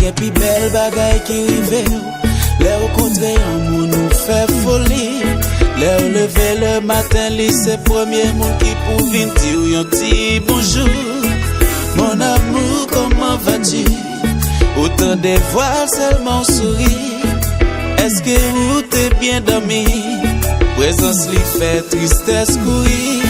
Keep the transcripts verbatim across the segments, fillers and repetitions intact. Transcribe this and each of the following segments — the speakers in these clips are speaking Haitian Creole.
Gen pi bèl bagay ki rive w. Lè w kontre yon moun ou fè foli. Lè w leve le maten, li se premye moun ki pou vin di w yon ti bonjou. Mon amour, comment vas-tu? Ou tande vwa l sèlman w souri. Èske ou te byen dòmi? Prezans li fè tristès kouri.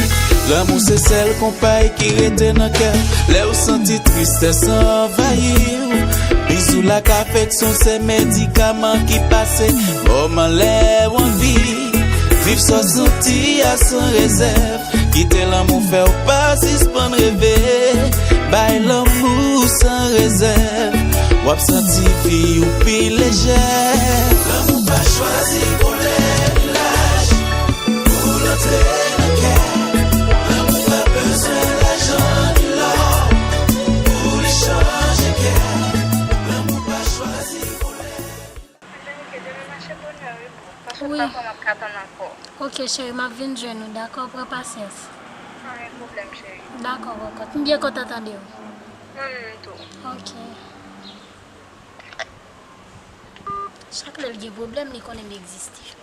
Lanmou se sèl konpay ki rete nan kè. Lè w santi tristès anvayi w, bizou l ak afeksyon se medikaman ki pase moman lè w anvi. Viv sa w santi a san rezèv. Kite lanmou fè w pa sispann reve. Bay lanmou san rezèv. W ap santi vi w pi lejè. Lanmou pa chwazi koulè ni laj. Pou l antre nan kè. Lanmou pa bezwen lajan ni lò. Pou li chanje kè. Lanmou pa chwazi koulè. Madanm, ke demen mache bonè, wi, boo. Paske m pa kwè m ap ka tann ankò. Ok, cheri, m ap vin jwenn ou, dakò? Pran pasyans. Pa gen pwoblèm, cheri. Dakò, kòkòt. M byen kontan tande w. Mwen menm tou. Ok. Chak lè l gen pwoblèm, li konnen m egziste.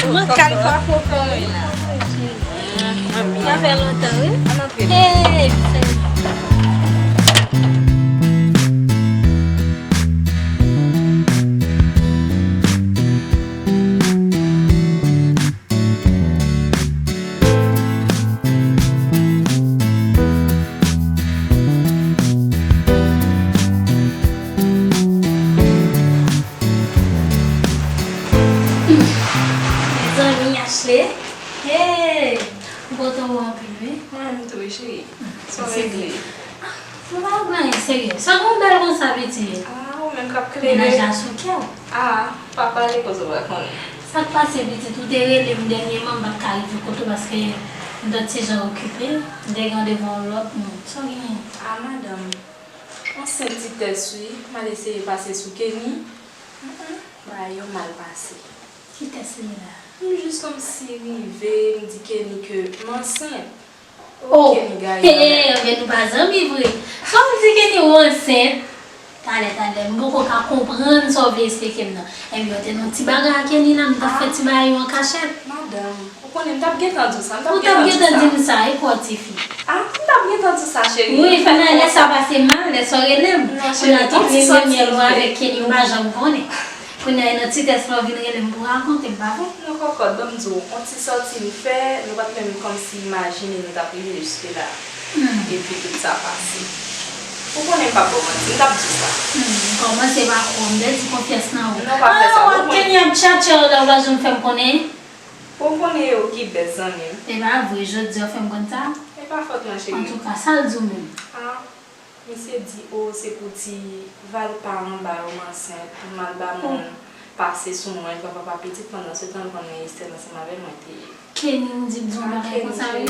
Mwen kal pa kontan wi. Sa fè lontan wi. Hey, Mezanmi, Ashley. Hey! M kontan wè w anpil, wi. Mwen menm tou, wi, cheri. Sa w regle? Mwen pa regle anyen, serye. Sa w gen w bèl konsa, piti? Ah, ou menm k ap klere. Mennaj la sou kè w. Ah, pa pale koze w pa konnen. Sa k pase, pitit? Ou te rele m dènyèman, m pa t ka rive kote w paske m t ap ti jan okipe. M te gen randevou yon lòt moun. Sa w genyen? Ah, madanm. Yon senp ti tès, wi. M al eseye pase sou Kenny. Mm, mm, bagay yo mal pase. Ki tès li ye la? M jis kòmsi rive, m di Kenny ke m ansent. Oh, Kenny gaye. Hey, anben nou pa zanmi vre. Sa w di Kenny ou ansent? Talè, talè, m poko ka konprann sa w vle esplike m nan. Ebyen, w te nan ti bagay ak Kenny la, m t ap fè ti bagay yo an kachèt. Madanm, ou konnen m t ap gentan di w sa, m t ap gentan di w sa. Ou t ap gentan di m sa, e kwa, tifi? Ah, m t ap gentan di w sa, cheri. Wi, kounye a lè sa pase mal, lè sa w rele m. Non, cheri, yon ti sòti m fè. Kounye a tout limyè nou avèk Kenny, ou pa janm konnen. Kounye a nan ti tès la w vin rele m pou rakonte m, pa vre? Non, kòkòt, ban m di w, yon ti sòti m fè, nou pa t menm kòmsi imajine nou t ap rive jiske la. Hmm. Epi tout sa pase. Ou konnen m p ap ba w manti, m t ap di w sa. Hmm, m kòmanse pa kwè w, m pèdi konfyans nan ou. Non, pa fè sa, ou konnen. Ah, w ap Kenny ap tchatche w la, ou pa janm fè m konnen. Ou konnen yo ki bèz zanmi m. E pa vre, jodi a w fè m konn sa? E pa fòt mwen, cheri. Antouka, sa l di w menm? Ah. Misye di, o, se pou ti valpa anba yo m ansent, pou m al ba moun pase sou mwen, papapa pitit, pandan se tan l konnen Estelle ansanm avè l mwen te ye. Kenny di m di yon bagay konsa, wi.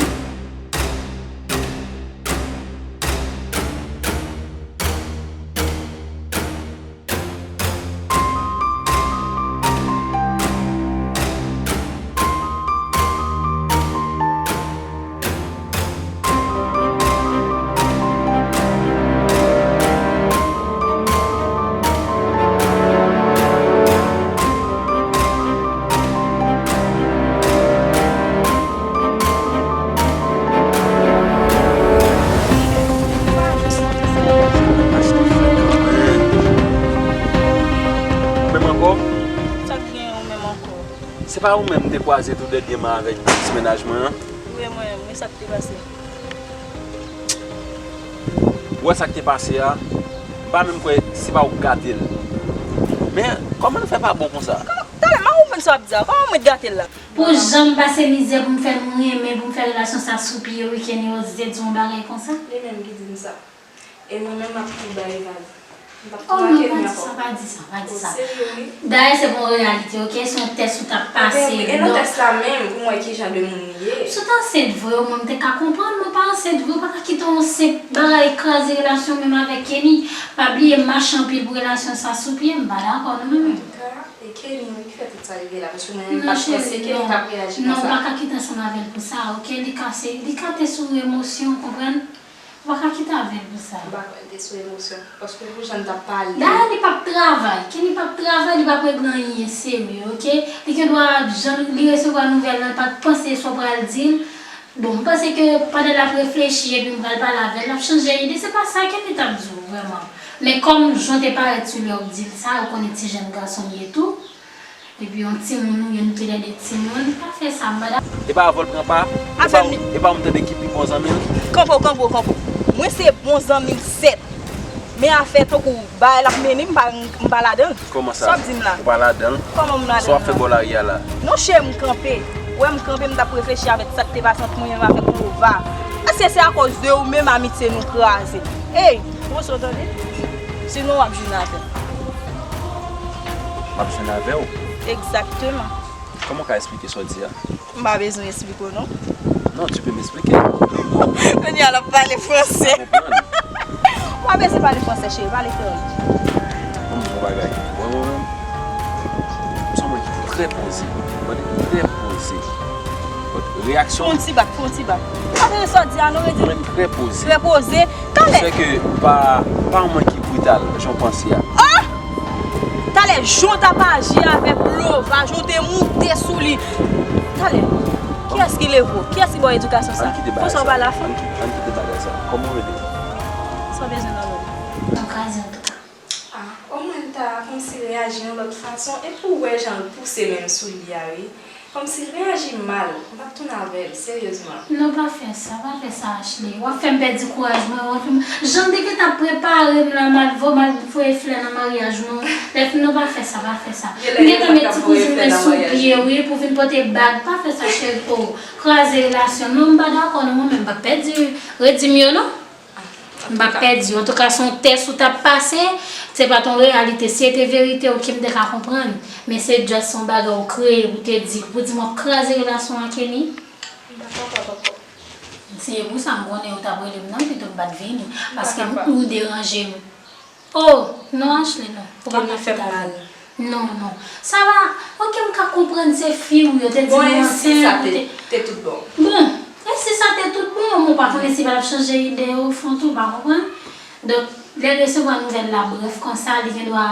Se pa ou menm m te kwaze tou dènyèman avèk ti mennaj mwen an? Wi, mwen menm, wi, sa k te pase? Ou wè sa k te pase a? M pa menm kwè se pa ou k gate l. Men, kòman l fè pa bon konsa? Talè, m pa konprann sa w ap di a. Kòman mwen t gate l la? Pou jan m pase mizè pou m fè nou renmen, pou m fè relasyon sa sou pye, wi, Kenny oze di yon bagay konsa? Li menm ki di m sa. E mwen menm, m ap tou bay vag. M p ap tou make li ankò. Oh non, pa di sa, pa di sa, pa di sa. O serye, wi. Dayè, se pa yon reyalite, oke? Se yon tès ou t ap pase. Ebyen, wi, e nan tès la menm, pou m wè ki jan de moun li ye. Si w t ansent vre, omwen m te ka konprann, men w pa ansent vre, ou pa ka kite yon senp bagay kraze relasyon menm avèk Kenny. Pa bliye, m mache anpil pou relasyon sa sou pye, m pa dakò non, men menm. Antouka, e Kenny, wi, ki fè tout sa rive la, paske mwen menm, m pa t panse Kenny t ap reyaji konsa. Non, ou pa ka kite ansanm avè l pou sa, oke? Li ka se, li ka te sou emosyon, konprann? Ou pa ka kite avè l pou sa. M pa kwè l te sou emosyon. Paske pou jan l t ap pale. Dayè, li p ap travay. Kenny p ap travay, li p ap regle anyen serye, oke? Li gen dwa, jan li resevwa nouvèl lan, li pa t panse sa w pral di l. Bon, m panse ke pandan l ap reflechi epi m pral pale avè l, l ap chanje ide. Se pa sa Kenny t ap di w, vrèman. Men kòm jan w te parèt sou lè w di l sa, ou konnen ti jèn gason l ye tou. Epi yon timoun ou ye, nou toulède timoun, pa fè sa, m pa dakò. E pa avè w l pran pa? E pa ou, e pa ou m tande ki pi bon zanmi l? Kanpo, kanpo, kanpo. Mwen se bon zanmi l, sèt. Men afè tankou bagay l ap mennen, m pa, m pa ladan l. Kòman sa? Sa w ap di m la? Ou pa ladan l? Kòman m ladan l? Sa w ap fè bò lari a la? Non, cheri, m kanpe. Ou wè m kanpe, m t ap reflechi avèk sa k te pase ant mwen menm avèk Lova. Èske se akoz de ou menm amitye nou kraze? Ey, pran swen w tande. Sinon w ap jwenn avè m. M ap jwenn avè w? Egzakteman. Kòman w ka eksplike sa w di a? M pa bezwen eksplike w non. Non, tu peux m'expliquer. Kounye a l ap pale fransè. M pa konprann. W pa bezwen pale fransè, cheri, pale kreyòl. Ban m di w yon bagay. Mwen, mwen menm, m se yon moun ki trè poze. Mwen trè poze. But reyaksyon. Fè yon ti bak, fè yon ti bak. Ou pa tande sa w di a non, redi. Mwen trè poze. Trè poze. Talè. Sèke pa, pa yon moun ki brital, jan w panse a. Oh! Talè, jan w t ap aji avèk Lova, jan w te moute sou li. Talè, kiyès ki leve w? Kiyès ki ba w edikasyon sa? Ann kite bagay sa. Konsa w pa la fanm? Ann kite, ann kite bagay sa. Kòman w rele? Sa w bezwen nan men m? Nan kraze antouka. Ah, omwen l ta kòmsi reyaji yon lòt fason, epi w wè jan l pouse men l sou li a, wi. Kòmsi l reyaji mal, m p ap tounen avè l, seryezman. Non, pa fè sa, pa fè sa, Ashley. W ap fè m pèdi kouraj mwen, w ap fè m, jan l te gentan prepare m la, m al vo-, m al voye flè nan maryaj nou. Lè fin, non, pa fè sa, pa fè sa. M gentan met ti kouzin mwen sou pye, wi, pou vin pote bag. Pa fè sa, cheri, oh. Kraze relasyon. Non, m pa dakò, non, mwen menm, m p ap pèdi redi m yo, non. M p ap pèdi w. Antouka, se yon tès ou t ap pase, se pa t yon reyalite. Si se te verite, oke, m te ka konprann. Men se just yon bagay ou kreye pou te di, pou di m w ap kraze relasyon an, Kenny. M pa kapab ankò. Si se pou sa, m konnen ou t ap rele m nan, pito m pa t vini. Paske ou deranje m. Oh, non, Ashley, non. Ou pa ka fè mal. Non, non. Sa va, oke, m ka konprann se fi ou yo te di nou ansent. Bon, e si sa te, te tout bon? Bon, e si sa te tout bon, men ou pa konnen si pa t ap chanje ide yo, fon tou, ou pa konprann? Donk, lè l resevwa nouvèl la, brèf, konsa, li gen dwa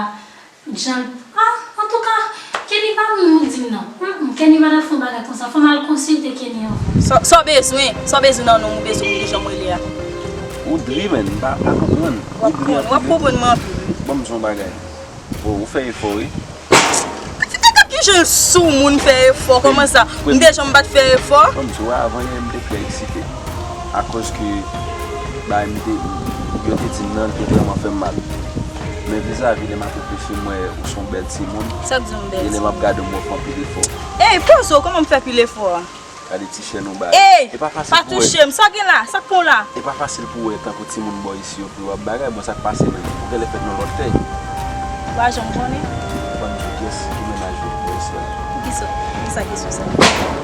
jan l, ah, antouka, Kenny pa moun ou di m nan. Mm, mm, Kenny pa t ap fè yon bagay konsa. Fò m al konsilte Kenny anvan. Sa, sa w bezwen? Sa w bezwen nan non m ou bezwen pou ki jan m rele a? Ou dri, man, m pa, pa konprann. W ap konprann, w ap konprann mwen anpil wi. Ban m di w yon bagay. Ou, ou fè efò, wi. Ti tata ki jan sou moun fè efò, kòman sa? M deja m pa t fè efò. Ban m di w, avan yè m te trè eksite. Akoz ke bagay m te, yo te di m nan, li te vrèman fè m mal. Men vizavi lè m ap reflechi, m wè ou se yon bèl timoun. Sa k di w m bèl timoun? E lè m ap gade w, m wè w fè anpil efò. Ey, poze w, kòman m fè pil efò a? Gade ti chèn ou bay. Ey, pa touche m, sa w gen la? Sa k pran w la? E pa fasil pou w wè tankou timoun bò isi yo pou yo ap bagay, bon, sa k pase menm? Ou genlè fèt nan lòt tè. Ou pa janm konnen? Ou pa konn kiyès ki mennaj ou bò isi a? Poukisa? Poukisa kesyon sa?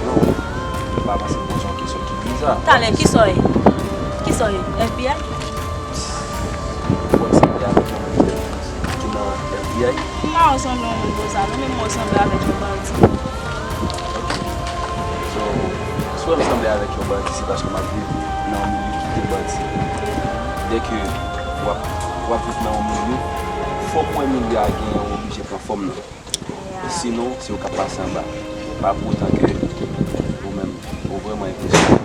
Non, m pa panse poze yon kesyon ki biza. Talè, kisa w ye? Kisa w ye? F B I? Ou wè m sanble avèk yon moun ki nan F B I? M pa wè w sanble yon moun konsa non, men m wè w sanble avèk yon bandi. Ok. So, si w wè m sanble avèk yon bandi, se paske m ap viv nan yon milye ki gen bandi. Dèke w ap, w ap viv nan yon milye, fòk w wè milye a genyen, w oblije pran fòm nan. Sinon, se ou k ap pase anba. Pa pou otan ke ou menm, ou vrèman enpresyonan.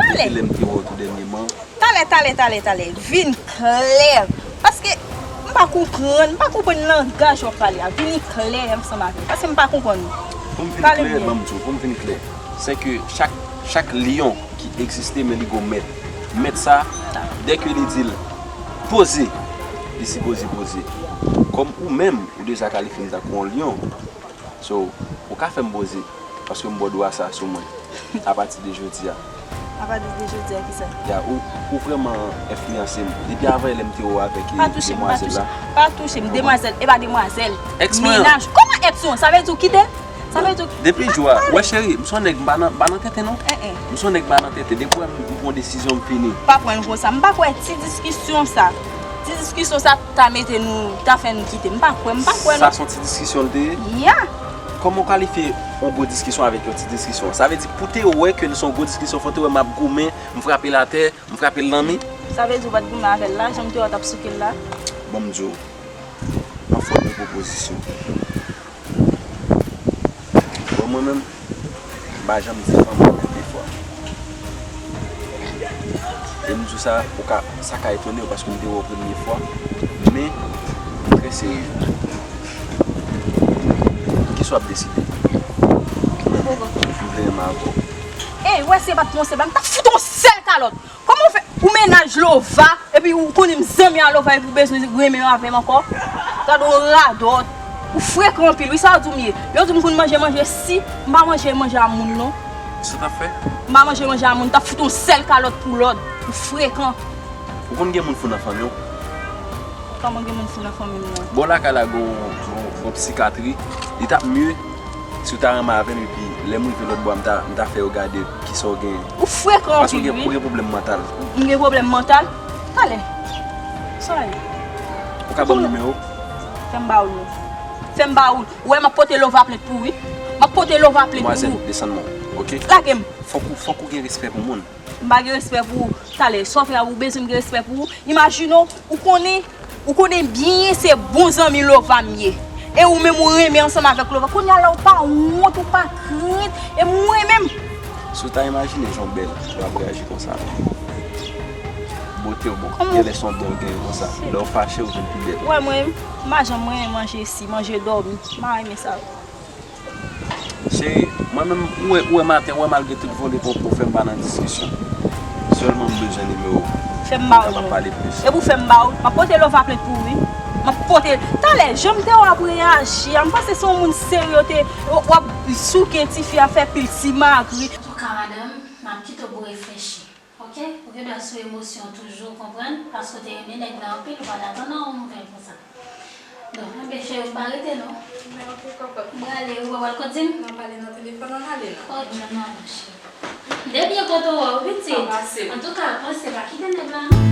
Depi lè m te wè w tou dènyèman, Talè, talè, talè, talè. Vin klè. Paske m pa konprann, m pa konprann langaj w ap pale a. Vini klè ansanm avè m. Paske m pa konprann ou. Pou m vin klè, ban m di w, pou m vin klè, se ke chak, chak lyon ki egziste, men li gon mèt. Mèt sa, dèke li di l poze, li sipoze poze. Kòm ou menm, ou deja kalifye m tankou yon lyon. So, ou ka fè m poze, paske m ba w dwa sa sou mwen, apati de jodi a. Apati de jodi a, kisa? Ya, ou, ou vrèman enfliyanse m. Depi avan yè lè m te wè w avèk demwazèl la. Pa touche m, pa touche m. Pa touche m, demwazèl, e pa demwazèl. Èks mwen an. Mennaj. Kòman èks ou an? Sa vle di w kite l? Sa vle di w... Depi jou a, wè cheri, m se yon nèg m pa nan, m pa nan tenten non. M se yon nèg m pa nan tenten. Depi w wè m, m pran yon desizyon, m fini. Pa pran l konsa. M pa kwè ti diskisyon sa. Ti diskisyon sa ta mete nou, ta fè n kite. M pa kwè, m pa kwè non. Sa se yon ti diskisyon l te ye? Ya. Kòman w kalifye yon gwo diskisyon avèk yon ti diskisyon? Sa vle di pou te wè ke l se yon gwo diskisyon, fò w te wè m ap goumen, m frape l atè, m frape l nan mi. Sa vle di w pa t goumen avè l la, jan m te wè w t ap souke l la? Ban m di w, m ap fè w de pwopozisyon. Bon, mwen menm, m pa janm di fanm anpil de fwa. E m di w sa, ou ka, sa ka etone w paske m te wè w premye fwa. Men, m trè serye. Kisa w ap deside? M vle renmen avè w. Ey, wè se pa t yon sèl blag, m t ap fout yon sèl kalòt. Kòman w fè, ou mennaj Lova, epi ou konnen m zanmi a Lova, epi ou bezwen renmen avè m ankò? Gade yon radòt. Ou frekan anpil, wi, sa w di w m ye? Yo di m konn manje manje, si m pa manje manje a moun, non. Sa w t ap fè? M pa manje manje a moun, m t ap fout yon sèl kalòt pou lòd. Ou frekan. Ou konn gen moun fou nan fanmi w? Kòman gen moun fou nan fanmi m nan? Bò lakay la gon, gon, gon psikatri, li t ap mye si w ta renmen avè m, epi lè m rive lòt bò a, m ta, m ta fè yo gade kisa w gen. Ou frekan anpil, wi. Paske ou gen, ou gen pwoblèm mantal. M gen pwoblèm mantal? Talè. Sa ye? Ou ka ban m nimewo? Fè m ba ou l, non. Fè m ba ou l. Ou wè, m ap pote Lova plent pou ou, wi. M ap pote Lova plent pou ou. Demwazèl, desann non, oke? Lage m. Fòk ou, fòk ou gen respè pou moun. M pa gen respè pou ou. Talè, sa w fè a, ou bezwen m gen respè pou ou? Imajine w, ou konnen, ou konnen byen se bon zanmi Lova m ye. E ou menm ou renmen ansanm avèk Lova. Kounye a la ou pa wont, ou pa krent. E mwen menm. Si w ta imajine jan w bèl, w ap reyaji konsa. Bote w bon. Genlè se yon don w genyen konsa. Lè w fache, ou vin pi bèl. Ou wè mwen, m pa janm renmen manje isi, manje dòmi. M pa renmen sa. Cheri, mwen menm, ou wè, ou wè maten, ou wè malgre tout vole konpo, fè m pa nan diskisyon. Sèlman m bezwen nimewo w. Fè m ba ou l, non. Epi w fè m ba ou l. M ap pote Lova plent pou ou, wi. M ap pote. Talè, jan m te wè w ap reyaji a, m panse se yon moun serye w te, w ap souke tifi a, fè pil simagri. Antouka, madanm, m ap kite w pou w reflechi. Oke, ou gen dwa sou emosyon toujou, konprann, paske w te renmen nèg la anpil, ou pa t atann nan yon nouvèl konsa. Bon, enben, cheri, m pa rete non. Mèsi, kòkòt. M prale, ou pa pral kote m? N ap pale nan telefòn, ann ale non. Oke, ann ale, cheri. M te byen kontan wè w, pitit. Sa pase. Antouka, panse pa kite nèg la non.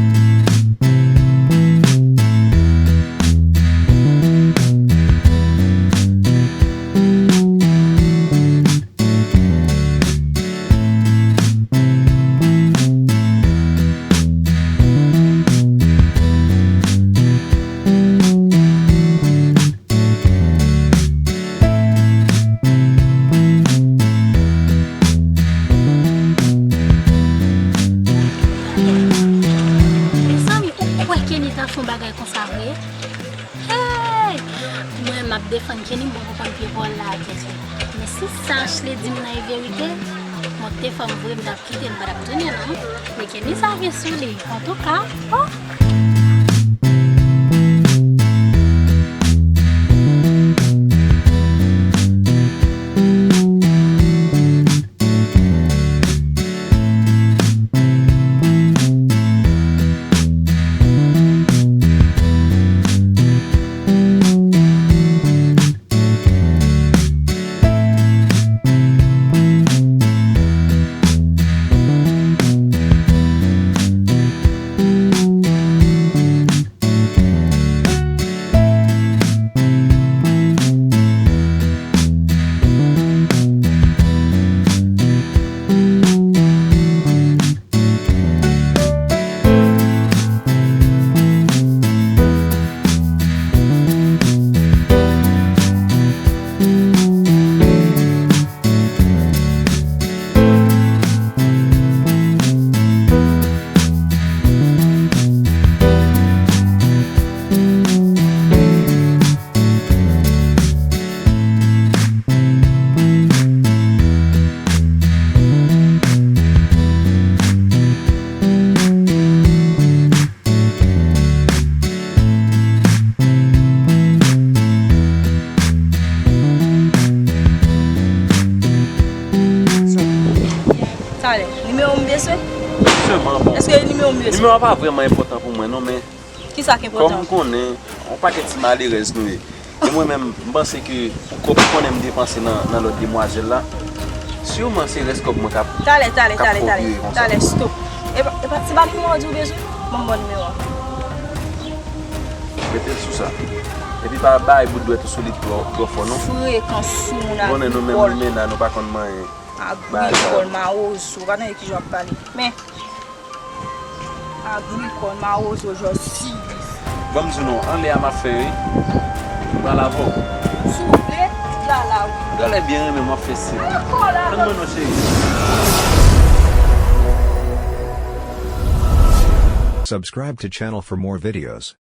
Mezanmi, ou kwè Kenny ta fè yon bagay konsa vre? Hey! Mwen, m ap defann Kenny, m poko konn pye pa w la a tèt li. Men si sa Ashley di m nan e verite, monte fanm vre, m t ap kite l, m pa t ap tounen non. Men Kenny sa gen sou li. Antouka, oh! Talè, nimewo m bezwen? Sèlman, bon. Èske e nimewo m bezwen? Nimewo a pa vrèman enpòtan pou mwen, non, men Ki sa ki kòm enpòtan? M konnen, yon pakèt ti malerèz nou ye. E mwen menm, m panse ke pou kòb ou konnen m depanse nan, nan lòt demwazèl la, siman se rès kòb mwen k ap Talè, talè, k ap talè, talè, fòpire konsa. Talè, stop. E pa, e pa, se pa nimewo a di w bezwen? Ban m bon nimewo a. Mete l sou sa. Epi pa bay bout dwèt ou sou li twò, twò fò, non. Frekan sou moun Konnen nou menm agrikòl. Limena, nou pa konn manyen. Agrikòl, mawozo, pa nan ki jan w ap pale. Men, agrikòl, mawozo, jòs, siris. Ban m di nou, anlè a m ap fè, wi. M pral avè w. Si w vle, m pral la, wi. Talè byen renmen m ap fè se. Dakò, la, Tann mwen non, cheri. Subscribe to channel for more videos.